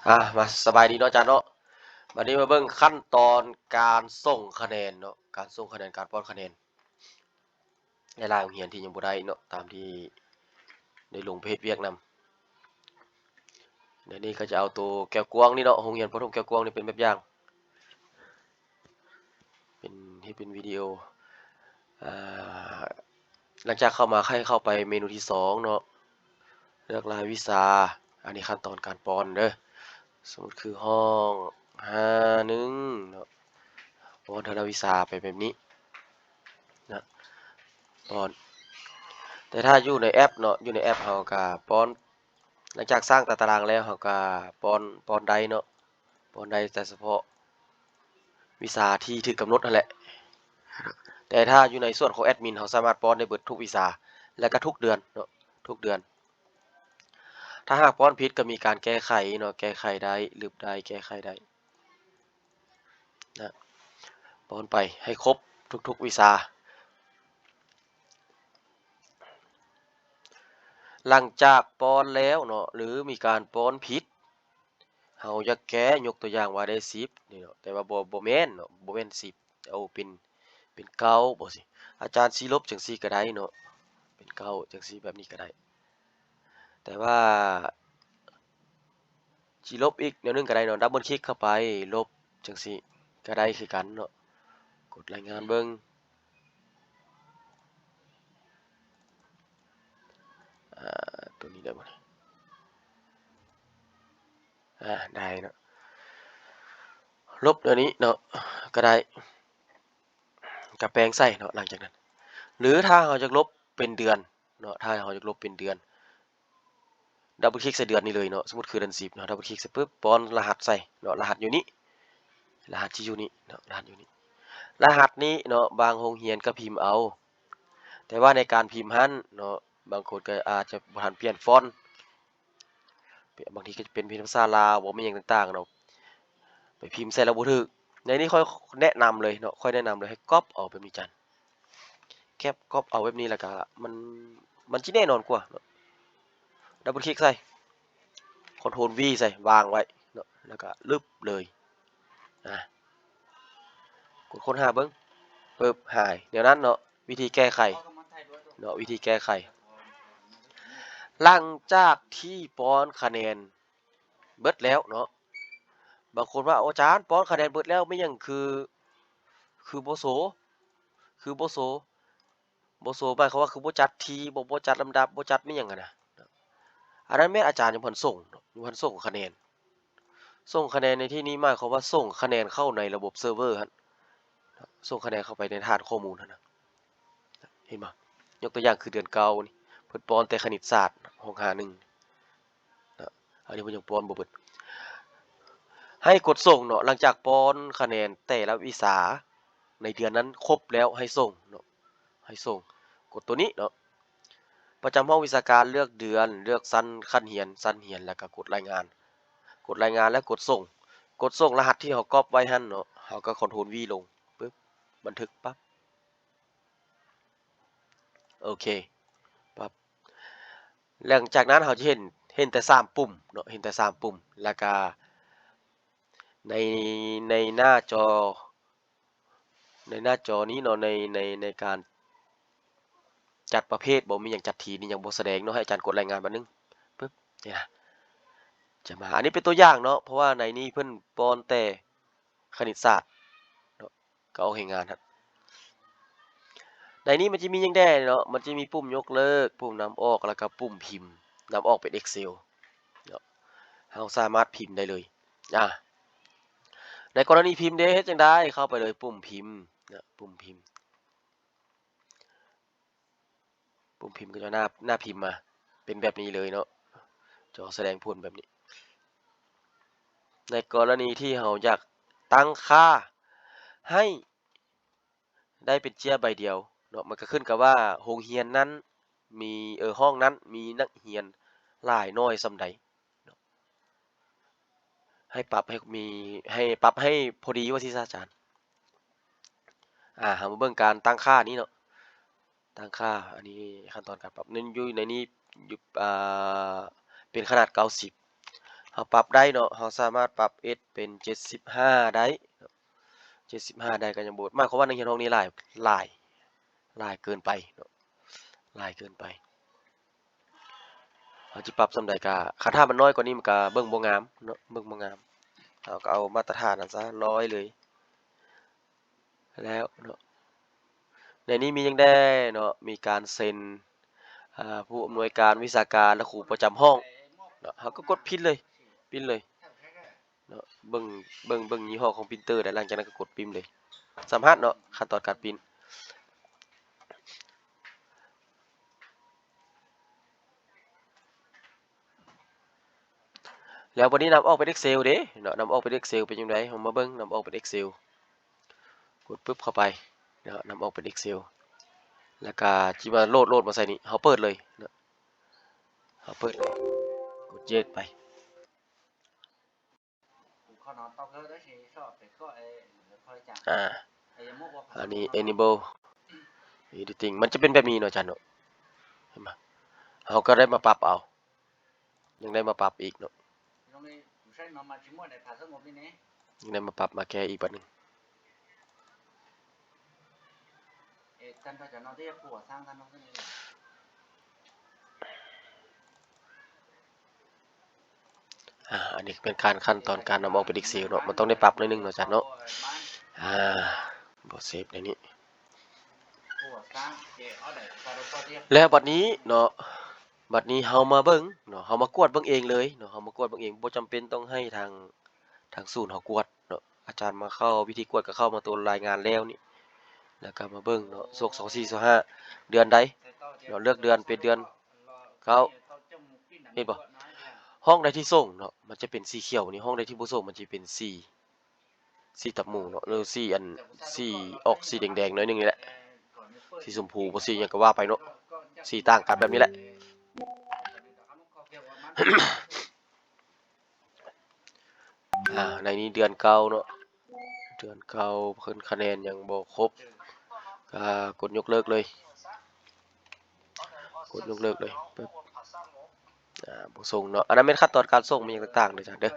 ອ່າ ມາ ສະບາຍດີເນາະອາຈານເນາະ. ບັດນີ້ມາເບິ່ງຂັ້ນຕອນການສົ່ງຄະແນນເນາະ, ການສົ່ງຄະແນນ, ການປ້ອນຄະແນນໃນຫຼາຍໂຮງຮຽນທີ່ຍັງບໍ່ໄດ້ເນາະ, ຕາມທີ່ໄດ້ລົງໄປເຮັດວຽກນຳ. ດຽວນີ້ກໍຈະເອົາໂຕແກ້ວກວາງນີ້ເນາະ, ໂຮງຮຽນປະຖົມແກ້ວກວາງນີ້ເປັນແບບຢ່າງ. ເປັນ ເຮັດເປັນວິດີໂອ. ອ່າ ຫຼັງຈາກເຂົ້າມາ ໃຫ້ເຂົ້າໄປເມນູທີສອງເນາະ, ເລືອກລາຍວິຊາ. ອັນນີ້ຂັ້ນຕອນການປ້ອນເດີ. ສົມມຸດຄືຫ້ອງຫ້າໜຶ່ງເນາະ, ປ້ອນແຕ່ລະວິຊາໄປແບບນີ້ນະ, ປ້ອນ. ແຕ່ຖ້າຢູ່ໃນແອັບເນາະ, ຢູ່ໃນແອັບເຮົາກະປ້ອນ ຫຼັງຈາກສ້າງຕາຕະລາງແລ້ວ ເຮົາກະປ້ອນ ປ້ອນໄດ້ເນາະ, ປ້ອນໄດ້ແຕ່ສະເພາະວິຊາທີ່ຖືກກຳນົດຫັ້ນແຫຼະ. ແຕ່ຖ້າຢູ່ໃນສ່ວນຂອງແອັດມິນ ເຮົາສາມາດປ້ອນໄດ້ເບິດທຸກວິຊາ ແລະກະທຸກເດືອນເນາະ, ທຸກເດືອນ. ຖ້າຫາກປ້ອນຜິດກໍມີການແກ້ໄຂເນາະ, ແກ້ໄຂໄດ້, ລຶບໄດ້, ແກ້ໄຂໄດ້ນະ. ປ້ອນໄປໃຫ້ຄົບທຸກໆວິຊາ. ຫຼັງຈາກປ້ອນແລ້ວເນາະ ຫຼືມີການປ້ອນຜິດ ເຮົາຢາກແກ້, ຍົກຕົວຢ່າງວ່າໄດ້ສິບນີ້ເນາະ, ແຕ່ວ່າບໍ່ ບໍ່ແມ່ນເນາະ, ບໍ່ແມ່ນສິບ, ເອົາເປັນ ເປັນເກົ້າ ບໍ່ຊີ້. ອາຈານຊິລົບຈັ່ງຊີ້ກໍໄດ້ເນາະ, ເປັນເກົ້າຈັ່ງຊີ້ ແບບນີ້ກໍໄດ້. ແຕ່ວ່າຊິລົບອີກແນວໜຶ່ງກໍໄດ້ເນາະ, ດັບເບິນຄລິກເຂົ້າໄປ ລົບຈັ່ງຊີ້ກໍໄດ້ຄືກັນເນາະ. ກົດລາຍງານເບິ່ງ. ອ່າ ຕົວນີ້ໄດ້ບໍ່ນີ້? ອ່າ ໄດ້ເນາະ, ລົບແນວນີ້ເນາະ ກໍໄດ້, ກໍແປງໃສ່ເນາະ. ຫຼັງຈາກນັ້ນ ຫຼືຖ້າເຮົາຢາກລົບເປັນເດືອນເນາະ, ຖ້າເຮົາຢາກລົບເປັນເດືອນ ດັບເບິນຄລິກໃສ່ເດືອນນີ້ເລີຍເນາະ. ສົມມຸດຄືເດືອນສິບເນາະ, ດັບເບິນຄລິກໃສ່ປຶບ ປ້ອນລະຫັດໃສ່ເນາະ, ລະຫັດຢູ່ນີ້, ລະຫັດທີ່ຢູ່ນີ້ເນາະ, ລະຫັດຢູ່ນີ້. ລະຫັດນີ້ເນາະ ບາງໂຮງຮຽນກໍພິມເອົາ, ແຕ່ວ່າໃນການພິມຫັ້ນເນາະ ບາງຄົນກໍອາດຈະບໍ່ທັນປ່ຽນຟອນ, ບາງທີກໍຈະເປັນພາສາລາວ ບໍ່ແມ່ນຫຍັງຕ່າງໆເນາະ, ໄປພິມໃສ່ແລ້ວບໍ່ຖືກ. ໃນນີ້ຂ້ອຍແນະນຳເລີຍເນາະ, ຂ້ອຍແນະນຳເລີຍ ໃຫ້ກັອບເອົາແບບນີ້ ອາຈານ. ແກັບ ກັອບເອົາແບບນີ້ ແລ້ວກະມັນ ມັນຊິແນ່ນອນກວ່າເນາະ. ດັບເບິນຄລິກໃສ່ ຄອນໂທຣລວີໃສ່ ວາງໄວ້ເນາະ, ແລ້ວກະລຶບເລີຍ. ອ່າ ກົດຄົ້ນຫາເບິ່ງ ປຶບ ຫາຍ. ແນວນັ້ນເນາະ ວິທີແກ້ໄຂເນາະ, ວິທີແກ້ໄຂ. ຫຼັງຈາກທີ່ປ້ອນຄະແນນເບິດແລ້ວເນາະ, ບາງຄົນວ່າ ອາຈານ ປ້ອນຄະແນນເບິດແລ້ວ ແມ່ນຫຍັງຄື ຄືບໍ່ໂຊ ຄືບໍ່ໂຊ? ບໍ່ໂຊໝາຍຄວາມວ່າຄືບໍ່ຈັດທີ່ ບໍ່ ບໍ່ຈັດລຳດັບ ບໍ່ຈັດແມ່ນຫຍັງຫັ້ນນະ. ອັນນັ້ນແມ່ນອາຈານຍັງບໍ່ທັນສົ່ງເນາະ, ຍັງບໍ່ທັນສົ່ງຄະແນນ. ສົ່ງຄະແນນໃນທີ່ນີ້ໝາຍຄວາມວ່າສົ່ງຄະແນນເຂົ້າໃນລະບົບເຊີເວີຫັ້ນ, ສົ່ງຄະແນນເຂົ້າໄປໃນຖານຂໍ້ມູນຫັ້ນນະ. ເຫັນບໍ່? ຍົກຕົວຢ່າງຄືເດືອນເກົ້ານີ້ ເພິ່ນປ້ອນແຕ່ຄະນິດສາດ ຫ້ອງຫ້າໜຶ່ງ. ນະ ອັນນີ້ເພິ່ນຍັງປ້ອນບໍ່ເບິດ. ໃຫ້ກົດສົ່ງເນາະ, ຫຼັງຈາກປ້ອນຄະແນນແຕ່ລະວິຊາໃນເດືອນນັ້ນຄົບແລ້ວ ໃຫ້ສົ່ງເນາະ, ໃຫ້ສົ່ງ. ກົດຕົວນີ້ເນາະ, ປະຈຳຫ້ອງວິຊາການ ເລືອກເດືອນ, ເລືອກຊັ້ນຂັ້ນຮຽນ, ຊັ້ນຮຽນ ແລ້ວກໍກົດລາຍງານ, ກົດລາຍງານ ແລ້ວກົດສົ່ງ. ກົດສົ່ງລະຫັດທີ່ເຮົາກອບໄວ້ຫັ້ນເນາະ, ເຮົາກໍຄອນໂທຣລວີລົງ ປຶບ ບັນທຶກປັບ. ໂອເຄ ປັບ. ຫຼັງຈາກນັ້ນເຮົາຈະເຫັນ ເຫັນແຕ່ສາມປຸ່ມເນາະ, ເຫັນແຕ່ສາມປຸ່ມ. ແລ້ວກະໃນ ໃນໜ້າຈໍ ໃນໜ້າຈໍນີ້ເນາະ, ໃນ ໃນ ໃນການຈັດປະເພດບໍ່ ມີຫຍັງຈັດທີນີ້ຍັງບໍ່ສະແດງເນາະ, ໃຫ້ອາຈານກົດລາຍງານບາດໜຶ່ງ. ປຶບ ນີ້ນະ ຈະມາ. ອັນນີ້ເປັນຕົວຢ່າງເນາະ, ເພາະວ່າໃນນີ້ເພິ່ນປ້ອນແຕ່ຄະນິດສາດເນາະ. ກໍອອກແຮງງານຫັ້ນ. ໃນນີ້ມັນຈະມີຫຍັງແດ່ເນາະ, ມັນຈະມີປຸ່ມຍົກເລີກ, ປຸ່ມນຳອອກ ແລ້ວກໍປຸ່ມພິມ, ນຳອອກເປັນ Excel ເນາະ, ເຮົາສາມາດພິມໄດ້ເລີຍ. ອາ ໃນກໍລະນີພິມເດ ເຮັດຈັ່ງໃດ? ເຂົ້າໄປເລີຍ ປຸ່ມພິມເນາະ, ປຸ່ມພິມ. ປຸ່ມພິມກໍຈະໜ້າ ໜ້າພິມມາເປັນແບບນີ້ເລີຍເນາະ, ຈໍສະແດງຜົນແບບນີ້. ໃນກໍລະນີທີ່ເຮົາຢາກຕັ້ງຄ່າໃຫ້ໄດ້ເປັນເຈ້ຍໃບດຽວເນາະ, ມັນກໍຂຶ້ນກັບວ່າໂຮງຮຽນນັ້ນມີ ເອີ ຫ້ອງນັ້ນມີນັກຮຽນຫຼາຍໜ້ອຍສ່ຳໃດເນາະ. ໃຫ້ປັບໃຫ້ມີ ໃຫ້ປັບໃຫ້ພໍດີວ່າຊີ້ຊະອາຈານ. ອາ ເຮົາມາເບິ່ງການຕັ້ງຄ່ານີ້ເນາະ, ຕັ້ງຄ່າ ອັນນີ້ຂັ້ນຕອນການປັບ ນັ້ນຢູ່ໃນນີ້ ຢູ່ ອ່າ ເປັນຂະໜາດເກົ້າສິບ. ເຮົາປັບໄດ້ເນາະ ເຮົາສາມາດປັບເອັດເປັນເຈັດສິບຫ້າໄດ້ເນາະ ເຈັດສິບຫ້າໄດ້ກໍຍັງບໍ່ໝາຍຄວາມວ່ານັກຮຽນຫ້ອງນີ້ຫຼາຍ ຫຼາຍ ຫຼາຍເກີນໄປເນາະ ຫຼາຍເກີນໄປ. ເຮົາຊິປັບສ່ຳໃດກໍ ຄັນຖ້າມັນນ້ອຍກວ່ານີ້ມັນກໍເບິ່ງບໍ່ງາມເນາະ ເບິ່ງບໍ່ງາມ. ເຮົາກໍເອົາມາດຕະຖານນັ້ນຊະ ຮ້ອຍເລີຍ ແລ້ວເນາະ. ໃນນີ້ມີຫຍັງແດ່ເນາະ ມີການເຊັນ ອາ ຜູ້ອຳນວຍການວິຊາການ ແລະ ຄູປະຈຳຫ້ອງເນາະ. ເຮົາກໍກົດພິມເລີຍ ພິມເລີຍເນາະ ເບິ່ງ ເບິ່ງ ເບິ່ງຍີ່ຫໍ້ຂອງປຣິນເຕີໄດ້ ຫຼັງຈາກນັ້ນກໍກົດປຣິນເລີຍ. ສຳລັບເນາະ ຂັ້ນຕອນການປຣິນ ແລ້ວບັດນີ້ນຳອອກເປັນ Excel ເດ້ເນາະ ນຳອອກເປັນ Excel ເປັນຈັ່ງໃດ? ເຮົາມາເບິ່ງ ນຳອອກເປັນ Excel ກົດປຶບເຂົ້າໄປເນາະ ນຳອອກເປັນ Excel ແລ້ວກະຊິມາໂຫຼດ ໂຫຼດມາໃສ່ນີ້ ເຮົາເປີດເລີຍເນາະ ເຮົາເປີດເລີຍ ກົດ Yes ໄປ. ອາ ອັນນີ້ Enable Editing ມັນຈະເປັນແບບນີ້ເນາະ ອາຈານເນາະ ເຫັນບໍ່? ເຮົາກໍໄດ້ມາປັບເອົາ ຍັງໄດ້ມາປັບອີກເນາະ ຍັງໄດ້ມາປັບມາແກ້ອີກບາດໜຶ່ງ. ອາ ອັນນີ້ເປັນການ ຂັ້ນຕອນການນຳອອກເປັນ Excel ເນາະ ມັນຕ້ອງໄດ້ປັບໜ້ອຍໜຶ່ງເນາະ ອາຈານເນາະ. ອາ ບໍ່ເຊບໃນນີ້ ແລ້ວບັດນີ້ເນາະ ບັດນີ້ເຮົາມາເບິ່ງເນາະ ເຮົາມາກວດເບິ່ງເອງເລີຍເນາະ ເຮົາມາກວດເບິ່ງເອງ ບໍ່ຈຳເປັນຕ້ອງໃຫ້ທາງ ທາງສູນເຮົາກວດເນາະ ອາຈານມາເຂົ້າ ວິທີກວດກໍເຂົ້າມາຕົວລາຍງານແລ້ວນີ້ ແລ້ວກໍມາເບິ່ງເນາະ ສົກ ສອງສີ່ສອງຫ້າ ເດືອນໃດເນາະ ເລືອກເດືອນເປັນເດືອນເກົ້າ ເຫັນບໍ່? ຫ້ອງໃດທີ່ສົ່ງເນາະ ມັນຈະເປັນສີຂຽວນີ້ ຫ້ອງໃດທີ່ບໍ່ສົ່ງ ມັນຈະເປັນສີ ສີຕັບໝູເນາະ ຫຼືສີອັນ ສີອອກສີແດງໆໜ້ອຍໜຶ່ງນີ້ແຫຼະ ສີຊົມພູບໍ່ ສີຫຍັງກໍວ່າໄປເນາະ ສີຕ່າງກັນແບບນີ້ແຫຼະ. ອາ ໃນນີ້ເດືອນເກົ້າເນາະ ເດືອນເກົ້າ ເພິ່ນຄະແນນຍັງບໍ່ຄົບ ກໍກົດຍົກເລີກເລີຍ ກົດຍົກເລີກເລີຍ ປຶບ ອາ ບໍ່ສົ່ງເນາະ. ອັນນັ້ນແມ່ນຂັ້ນຕອນການສົ່ງມາຫຍັງຕ່າງໆເດີ ອາຈານເດີ.